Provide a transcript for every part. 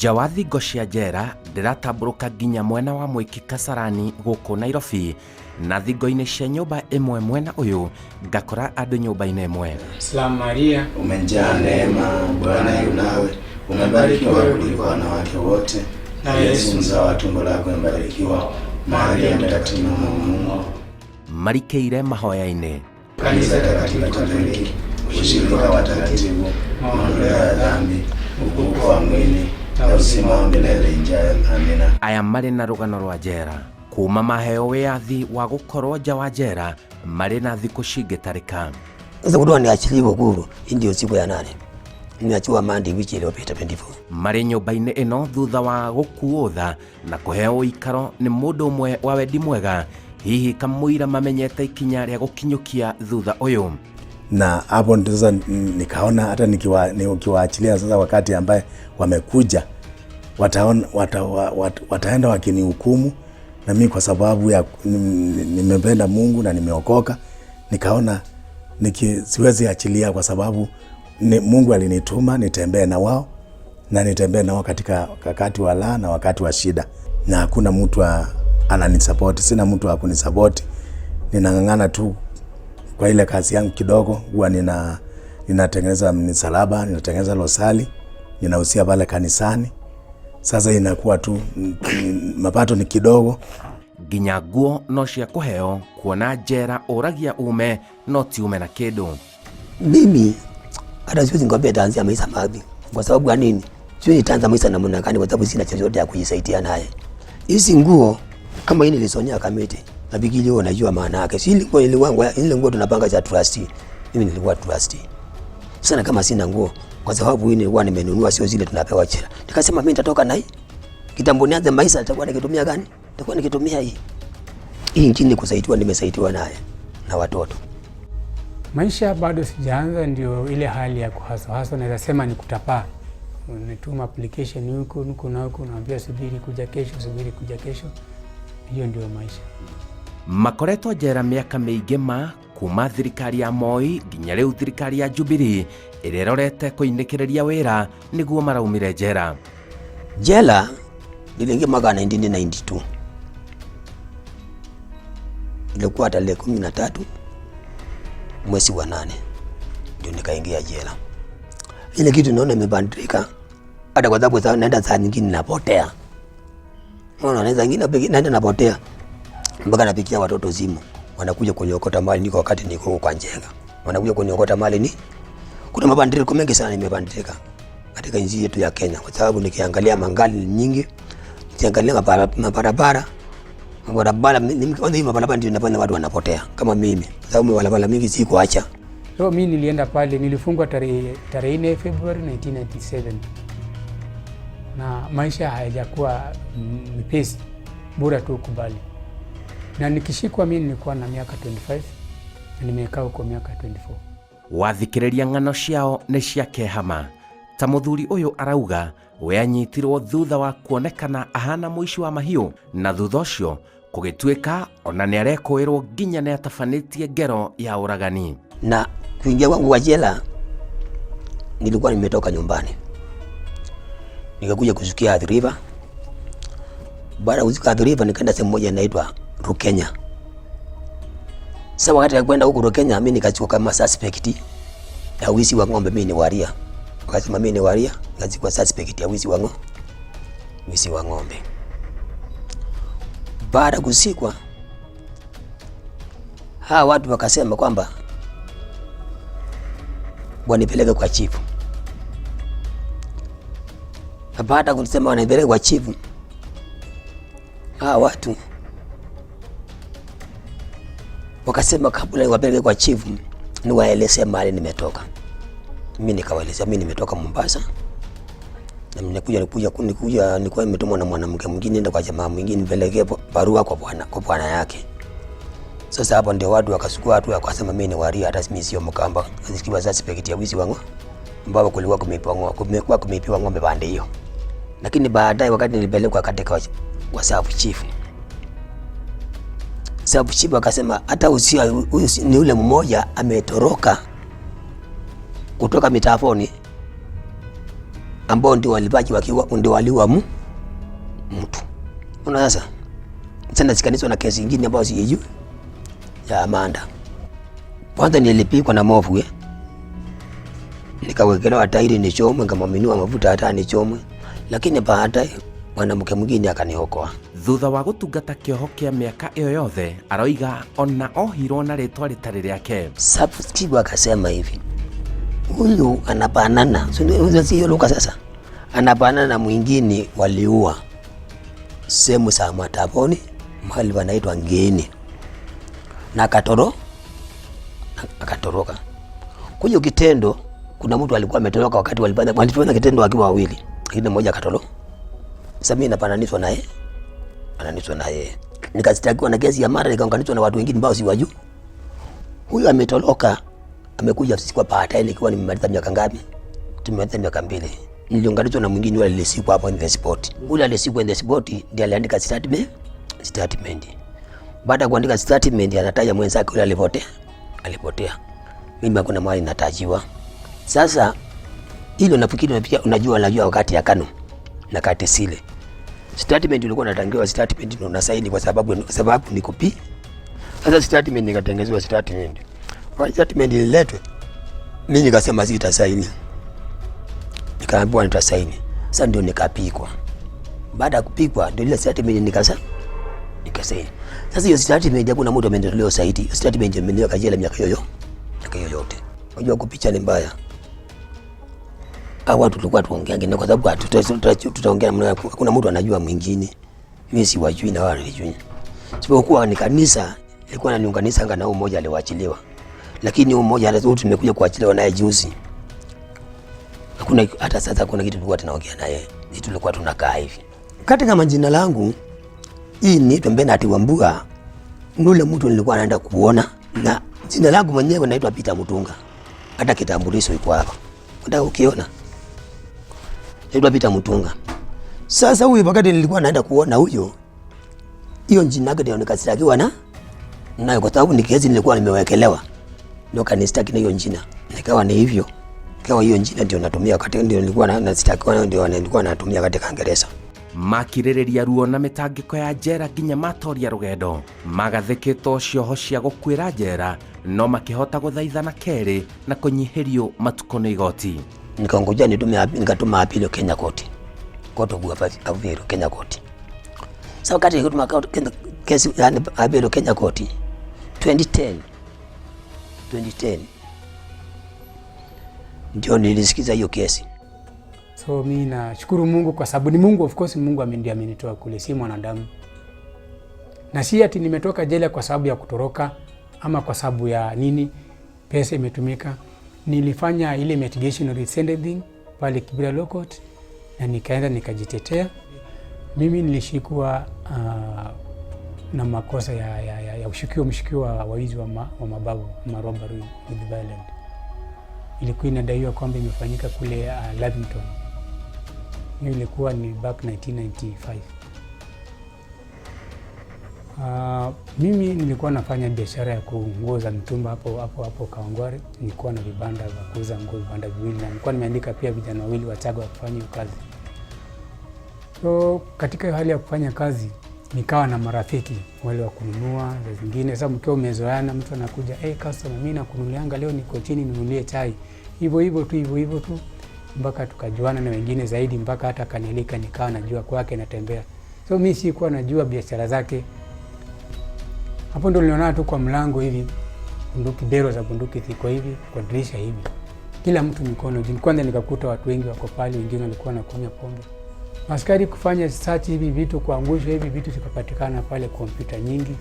Nja wa thingo cia njera ndĩratambũrũka nginya mwena wa Mwiki Kasarani gũkũ Nairobi, na thingo-inĩ cia nyũmba ĩmwe mwena ũyũ ngakora andũ nyũmba-inĩ ĩmwe. Salamu Maria, umejaa neema, Bwana yu nawe, umebarikiwa kuliko wanawake wote, na Yesu mzao wa tumbo lako amebarikiwa. Maria Mtakatifu, mama wa Mungu, marikĩire mahoya-inĩ. Kanisa Takatifu Katoliki, ushirika wa watakatifu, maondoleo ya dhambi, ufufuo wa mwili na uzima wa milele ijayo. Amina. Aya marĩ na rũgano rwa njera kuma maheo wĩyathi wa gũkorwo nja wa njera marĩ na thikũ cingĩtarĩka. Sasa kutoka niachiliwe huru, hii ndio siku ya 8. Nimeachiwa Monday wiki iliyopita 24. Marĩ nyũmba-inĩ ĩno thutha wa gũkuo tha na kũheo ũikaro nĩ mũndũ ũmwe wa wendi mwega, hihi kamũira mamenyete ikinya rĩa gũkinyũkia thutha ũyũ. Na hapo ndio sasa nikaona hata nikiwaachilia sasa, wakati ambaye wamekuja wataenda wakinihukumu, na mimi kwa sababu ya nimependa Mungu na nimeokoka, nikaona siwezi achilia kwa sababu Mungu alinituma nitembee na wao na nitembee nao katika wakati wa raha na wakati wa shida, na hakuna mtu ananisapoti, sina mtu wa kunisapoti. Ninang'ang'ana tu kwa ile kazi yangu kidogo, huwa ninatengeneza misalaba, ninatengeneza rosari, ninauzia pale kanisani. Sasa inakuwa tu mapato ni kidogo. Nginya nguo no cia kũheo, kuona njera ũragia ume no ti ume na kĩndũ. Mimi hata siwezi nikwambia nitaanzia maisha mapi. Kwa sababu ya nini? Siwezi nitaanza maisha namna gani kwa sababu sina chochote ya kujisaidia naye. Hizi nguo kama hii nilisonea Kamiti. Nafikiri wewe unajua maana yake. Si ile nguo ilikuwa ile nguo tunapanga za trustee. Mimi nilikuwa trustee. Sana kama sina nguo kwa sababu hii nilikuwa nimenunua, sio zile tunapewa jela. Nikasema mimi nitatoka na hii. Kitambo nianze maisha nitakuwa nikitumia gani? Nitakuwa nikitumia hii. Hii nchini kusaidiwa, nimesaidiwa naye na watoto. Maisha bado sijaanza, ndio ile hali ya kuhustle hustle, naweza sema ni kutapaa. Unatuma application huko huko na huko, unaambia subiri kuja kesho, subiri kuja kesho. Hiyo ndio maisha. Makoretwo njera mĩaka mĩingĩ ma kuma thirikari ya Moi nginya rĩu thirikari ya Jubilee ĩrĩa ĩrorete kũinĩkĩrĩria wĩra nĩguo maraumire njera. Jela niliingia mwaka 1992. Ilikuwa tarehe 13 mwezi wa 8 ndio nikaingia jela. Ile kitu naona imebadilika, hata kwa sababu sasa naenda saa nyingine napotea. Unaona, naweza nyingine naenda napotea mpaka napigia watoto simu, wanakuja kuniokota mali niko wakati niko huko kwa Njenga. Wanakuja kuniokota mali ni kuna mabadiliko mengi sana imebadilika katika nchi yetu ya Kenya, kwa sababu nikiangalia mangali ni nyingi, nikiangalia mabarabara, mabarabara, kwanza hii mabarabara ndio inafanya watu wanapotea kama mimi, kwa sababu mabarabara mingi sikuacha. So mi nilienda pale, nilifungwa tarehe 4 February 1997 na maisha hayajakuwa mepesi, bora tu ukubali. Na nikishikwa mi nilikuwa na miaka 25 na nimekaa huko miaka 24. Wathikĩrĩria ng'ano ciao nĩ cia kehama ta mũthuri ũyũ arauga we anyitirwo thutha wa kuonekana ahana mũici wa mahiũ, na thutha ũcio kũgĩtuĩka ona nĩ arekũĩrwo nginya nĩ atabanĩtie ngero ya ũragani. Na kuingia kwangu kwa jela nilikuwa nimetoka nyumbani, nikakuja kushukia Athi River. Baada ya kushuka Athi River nikaenda sehemu moja inaitwa Rukenya. Sasa wakati ya kwenda huko Rukenya mimi nikachukua kama suspect ya wizi wa ng'ombe, mimi ni waria. Wakasema mimi ni waria, nikachukua suspect ya wizi wa ng'ombe. Wizi wa ng'ombe. Baada kusikwa, hawa watu wakasema kwamba wanipeleke kwa chifu. Na baada kusema wanipeleke kwa chifu, hawa watu wakasema kabla niwapeleke kwa chifu niwaeleze mahali nimetoka. Mimi nikawaelezea mimi nimetoka Mombasa. Na nikuja nilikuwa nimetumwa na mwanamke mwingine nenda kwa jamaa mwingine nipelekee barua kwa bwana yake. Sasa hapo ndio watu wakasukua watu wakasema mimi ni waria, hata mimi sio Mkamba. Nikiwa suspect ya wizi wa ng'ombe, ambapo kulikuwa kumeibiwa ng'ombe, kumekuwa kumeibiwa ng'ombe pande hiyo. Lakini baadaye wakati nilipelekwa katika kwa sub chief, sub chief akasema hata huyu ni yule mmoja ametoroka kutoka mitafoni. ambao ndio walibaki wakiwa ndio waliua mtu. Unaona sasa? Sasa nashikanishwa na kesi nyingine ambayo sijui ya murder. Kwanza nilipikwa na mofu eh. Nikawekelewa tairi nichomwe, nikamwaminiwa mafuta hata nichomwe. Lakini baadaye mwanamke mwingine akaniokoa. Thutha wa gũtungata kĩoho kĩa mĩaka ĩyo yothe, aroiga ona ohirwo na rĩtwa rĩtarĩ rĩake. Chifu akasema hivi, huyu anabanana, sio lugha sasa, anabanana na mwingine waliua sehemu za Mataponi, mahali wanaitwa Ngeni, na akatoroka. Kwa hiyo kitendo, kuna mtu alikuwa ametoroka wakati walifanya kitendo wakiwa wawili, lakini mmoja akatoroka. Sasa mimi napananishwa naye, pananishwa naye, nikastakiwa na kesi ya mara, nikaunganishwa na watu wengine ambao siwajui. Huyu ametoroka, amekuja kwa baadaye nikiwa nimemaliza miaka ngapi? Tumemaliza miaka 2. Niliunganishwa na mwingine yule alishikwa hapo in the spot. Yule alishikwa in the spot ndiye aliandika statement. Baada ya kuandika statement anataja mwenzake yule alipotea. Alipotea. Mimi hakuna mahali natajiwa. Sasa hilo nafikiri unajua, najua wakati ya KANU na kati sile. Statement ulikuwa unatangiwa statement ndio unasaini kwa sababu ni kopi. Sasa statement nikatengezewa statement. Kwa statement ililetwe, mimi nikasema sitasaini. Nikaambiwa nitasaini. Sasa ndio nikapikwa. Baada ya kupikwa ndio ile statement nikasaini. Sasa hiyo statement hakuna mtu ameendelea zaidi. Hiyo statement imeniweka jela miaka hiyo. Miaka hiyo yote. Unajua kupicha ni mbaya. Hao watu tulikuwa tuongeange na kwa sababu tutaongea namna, hakuna mtu anajua mwingine. Mimi siwajui na wao wanijui. Sipokuwa ni kanisa ilikuwa inaniunganisha na huyu mmoja aliwaachiliwa. Lakini huyu mmoja hata tumekuja kuachiliwa naye juzi. Hakuna hata sasa hakuna kitu tulikuwa tunaongea naye. Ni tulikuwa tunakaa hivi. Katika majina langu hii ni Bernard Wambua. Yule mtu nilikuwa naenda kuona na jina langu mwenyewe naitwa Peter Mutunga. Hata kitambulisho iko hapa. Unataka ukiona? Naitwa Peter Mutunga. Sasa huyu wakati nilikuwa naenda kuona huyo, hiyo jina yake ndio nikastakiwa na nayo kwa sababu ni kesi nilikuwa nimewekelewa. Ndio kanistaki na hiyo jina. Nikawa ni hivyo. Nikawa hiyo jina ndio natumia wakati ndio nilikuwa nastakiwa nayo ndio nilikuwa natumia katika gereza. Makirĩrĩria ruo na mĩtangĩko ya njera nginya matoria rũgendo, magathĩkĩtwo cioho cia gũkuĩra njera, no makĩhota gũthaithana kerĩ na kũnyihĩrio matukũ nĩ igoti. Nikaongojea nitume, nikatuma appeal Kenya Court. Court of Appeal Kenya Court. Sasa wakati nikatuma kesi yani appeal Kenya Court 2010 ndio nilisikiza hiyo kesi. So mi nashukuru Mungu kwa sababu ni Mungu, of course Mungu ndiye amenitoa kule, si mwanadamu. Na si ati nimetoka jela kwa sababu ya kutoroka ama kwa sababu ya nini, pesa imetumika. Nilifanya ile mitigation resentencing pale Kibera Law Court na nikaenda nikajitetea. Mimi nilishikwa na makosa ya mshukiwa wa wizi wa mabavu, ama robbery with violence. Ilikuwa inadaiwa kwamba imefanyika kule Lavington. Hiyo ilikuwa ni back 1995. Mimi nilikuwa nafanya biashara ya nguo za mtumba hapo hapo hapo Kawangware. Nilikuwa na vibanda vya kuuza nguo, vibanda viwili, na nilikuwa nimeandika pia vijana wawili Wachaga wa kufanya hiyo kazi. So katika hali ya kufanya kazi nikawa na marafiki wale wa kununua za zingine. Sasa mkiwa umezoeana, mtu anakuja, hey, customer, mimi nakununulianga leo niko chini, ninunulie chai. Hivyo hivyo tu, hivyo hivyo tu mpaka tukajuana na wengine zaidi, mpaka hata akanialika nikawa najua kwake natembea. So mimi sikuwa najua biashara zake. Hapo ndo niliona tu kwa mlango hivi bunduki, bero za bunduki ziko hivi kwa dirisha hivi, kila mtu mikono juu. Kwanza nikakuta watu wengi wako pale, wengine walikuwa wanakunywa pombe. Askari kufanya search hivi vitu, kuangusha hivi vitu, zikapatikana pale kompyuta nyingi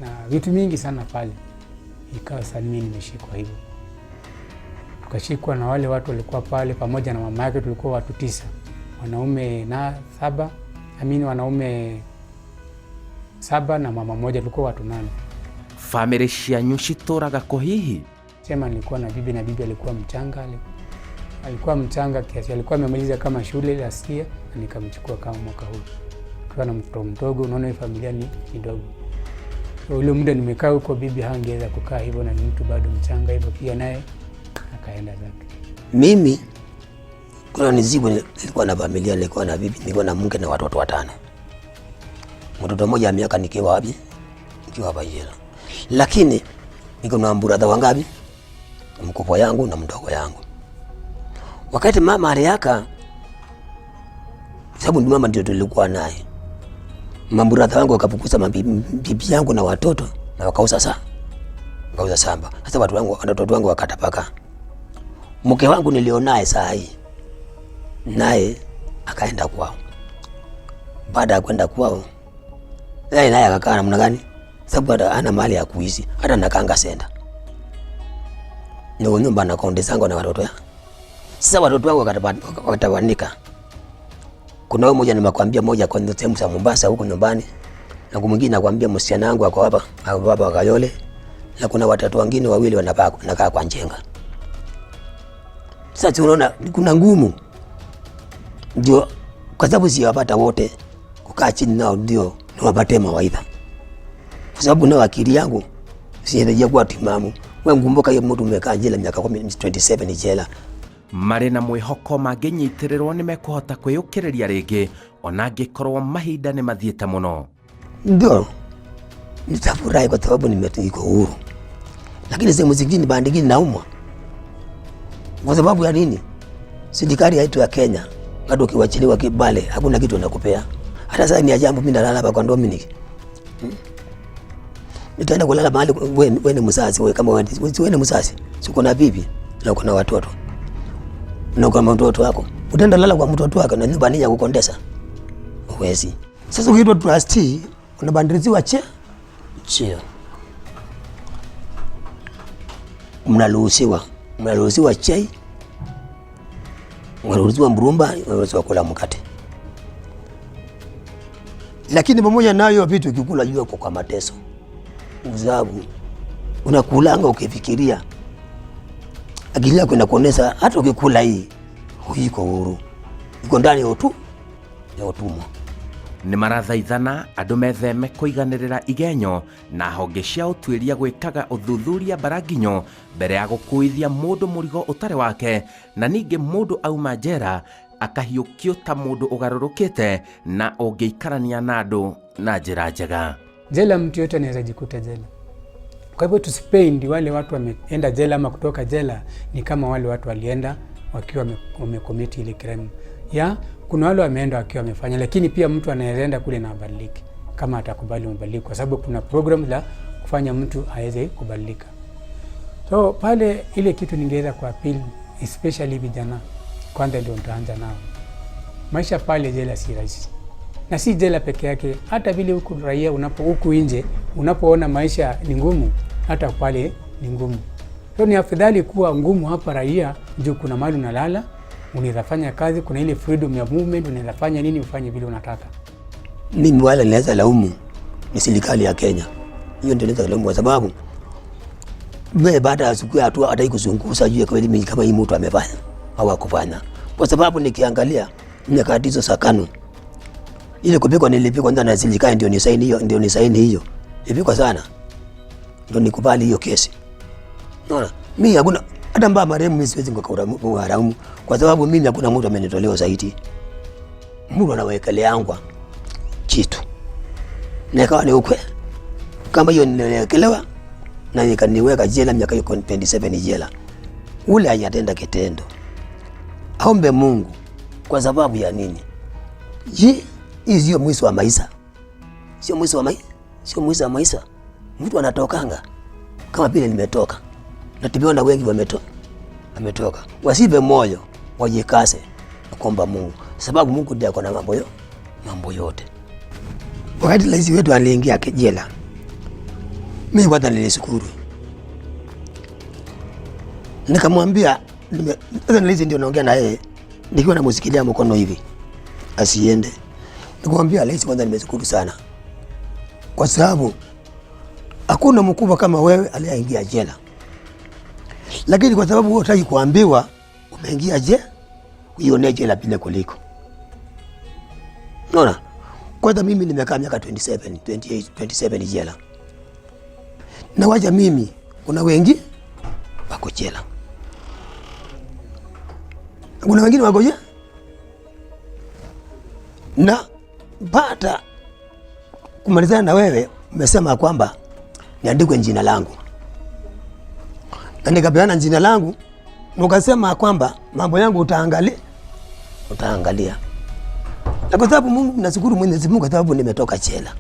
na vitu mingi sana pale. Ikawa sasa mimi nimeshikwa hivyo, tukashikwa na wale watu walikuwa pale pamoja na mama yake, tulikuwa watu 9, wanaume na 7, amini wanaume 7 na mama mmoja, tulikuwa watu 8. Family cianyu citũraga kũ hihi? Sema nilikuwa na bibi na bibi alikuwa mchanga, alikuwa mchanga kiasi, alikuwa amemaliza kama shule last year na nikamchukua kama mwaka huu. Tukiwa na mtoto mdogo, unaona hii familia ni kidogo. So ule muda nimekaa huko, bibi hangeweza kukaa hivyo na ni mtu bado mchanga hivyo, pia naye akaenda zake. Mimi Kuna nizibu, nilikuwa na familia, nilikuwa na bibi, nilikuwa na mke na watoto 5. Mtoto mmoja miaka nikiwa wapi? Nikiwa hapa jela. Lakini niko na brother wangapi? Mkubwa yangu na mdogo yangu. Wakati mama aliaka, sababu ndio mama ndio tulikuwa naye. Mabrother wangu wakafukuza bibi yangu na watoto na wakauza saa. Wakauza samba. Sasa watu wangu, watoto wangu wakatapaka. Mke wangu nilionaye saa hii naye akaenda kwao. Baada ya kwenda kwao, yeye naye akakaa namna gani? Sababu hata hana mali ya kuishi, hata nakanga senda. Ndio nyumba na konde zangu na watoto ya. Sasa watoto wangu wakatawanika. Kuna huyo mmoja nimekwambia, mmoja kwa sehemu za Mombasa huko nyumbani, na mwingine nakwambia msichana wangu ako hapa, ako hapa Kayole, na kuna watatu wengine wawili wanakaa kwa Njenga. Sasa tunaona kuna ngumu. Ndio kwa sababu siwapata wote kukaa chini nao ndio niwapate mawaidha. Kwa sababu nao akili yangu siendelea kuwa timamu. Wewe ngumbuka hiyo mtu umekaa jela miaka 27 jela. Marĩ na mwĩhoko mangĩnyitĩrĩrwo nĩ mekũhota kwĩyũkĩrĩria rĩngĩ ona angĩkorwo mahinda nĩ mathiĩte mũno. Ndio nitafurahi kwa sababu niko huru, lakini sehemu zingine bandi nyingine naumwa. Kwa sababu ya nini? Serikali yetu ya Kenya bado ukiwachiliwa kibale hakuna kitu wanakupea. Hata sasa ni ajabu, mimi nalala hapa kwa Dominic. Nitaenda kulala mahali wewe ni mzazi, wewe kama wewe ni mzazi, si uko na bibi na uko na watoto. Na uko na mtoto wako. Utaenda lala kwa mtoto wako na nyumba ni ya kukondesa. Huwezi. Sasa ukiitwa trustee unabandiriziwa cheo. Mnaruhusiwa chai, mnaruhusiwa mrumba, mnaruhusiwa kula mkate. Lakini pamoja nayo vitu ukikula jua kwa mateso. Uzabu unakulanga ukifikiria. Akili yako inakuonesha hata ukikula hii iko huru. Iko ndani ya ya utumwa. Nĩ marathaithana andũ metheme kũiganĩrĩra igenyo na honge cia ũtuĩria gwĩkaga ũthuthuria mbaranginyo mbere ya gũkuithia mũndũ mũrigo ũtarĩ wake, na ningĩ mũndũ auma njera akahiũkio ta mũndũ ũgarũrũkĩte na ũngĩikarania na andũ na njĩra njega. Jela mtu yote anaweza jikuta jela. Kwa hivyo tusipendi wale watu wameenda jela ama kutoka jela ni kama wale watu walienda wakiwa wamecommit ile crime. Ya, kuna wale wameenda wakiwa wamefanya, lakini pia mtu anaenda kule na abadilike kama atakubali mabadiliko, kwa sababu kuna program la kufanya mtu aweze kubadilika. So pale ile kitu ningeweza kuappeal especially vijana, kwanza ndio nitaanza nao. Maisha pale jela si rahisi. Na si jela peke yake, hata vile huku raia unapo huku nje unapoona maisha ni ngumu, hata pale ni ngumu. So ni afadhali kuwa ngumu hapa raia, juu kuna mahali unalala, unaweza fanya kazi, kuna ile freedom ya movement, unaweza fanya nini, ufanye vile unataka. Mimi wala naweza laumu ni serikali ya Kenya. Hiyo ndio naweza laumu kwa sababu wewe baada ya siku ya hatua hata ikuzunguza juu ya kweli mimi kama hii mtu amefanya au hakufanya. Kwa sababu nikiangalia nyakati hizo za KANU ile kupikwa nilipikwa ndio na serikali ndio ni saini hiyo, ndio ni saini hiyo. Ilipikwa sana. Ndio nikubali hiyo kesi. Unaona? Mimi hakuna hata mbaya marehemu mimi siwezi nikakulaumu kwa sababu mimi hakuna mtu amenitolea zaidi. Mtu anawekeleangwa kitu. Na ikawa ni ukweli. Kama hiyo niliwekelewa na nikaniweka jela miaka hiyo 27 jela. Ule hajatenda kitendo. Aombe Mungu kwa sababu ya nini? Je, hii sio mwisho wa maisha. Sio mwisho wa maisha. Sio mwisho wa maisha. Mtu anatokanga kama vile nimetoka. Na tumeona wengi wametoka. Wasipe moyo, wajikase na kuomba Mungu. Sababu Mungu ndiye ako na mambo yote. Wakati rais wetu aliingia jela, mimi kwanza nilishukuru. Nikamwambia, sasa rais ndio naongea na yeye, nikiwa namshikilia mkono hivi asiende. Nikamwambia rais, kwanza nimeshukuru sana. Kwa sababu hakuna mkubwa kama wewe aliyeingia jela. Lakini kwa sababu wewe hutaki kuambiwa umeingia je, uione jela bila kuliko. Unaona? Kwanza mimi nimekaa miaka 27, 28, 27 jela. Na wacha mimi kuna wengi wako jela. Kuna wengine wako jela na baada kumalizana na wewe, umesema kwamba niandikwe jina langu, na nikapeana jina langu, na ukasema kwamba mambo yangu utaangalia, utaangalia. Na kwa sababu Mungu, nashukuru Mwenyezi Mungu kwa sababu nimetoka jela,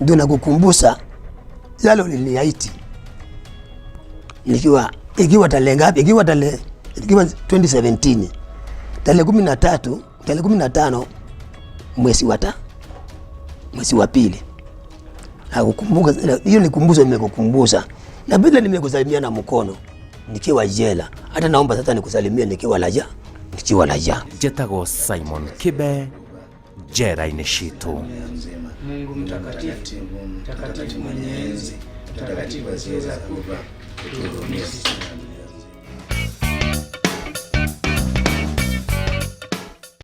ndio nakukumbusha yale uliniahidi nikiwa ikiwa tarehe ngapi? Ikiwa tarehe ikiwa 2017 tarehe 13 tarehe 15 mwezi wa pili. Nakukumbuka hiyo, ni kumbusho, nimekukumbusha na vile nimekusalimia na mkono nikiwa jela. Hata naomba sasa nikusalimie nikiwa laja. Njĩtagwo Simon Kibe njera-inĩ citũ. Mungu mtakatifu, mtakatifu mwenye enzi, mtakatifu asiyeweza kufa, utuhurumie sisi.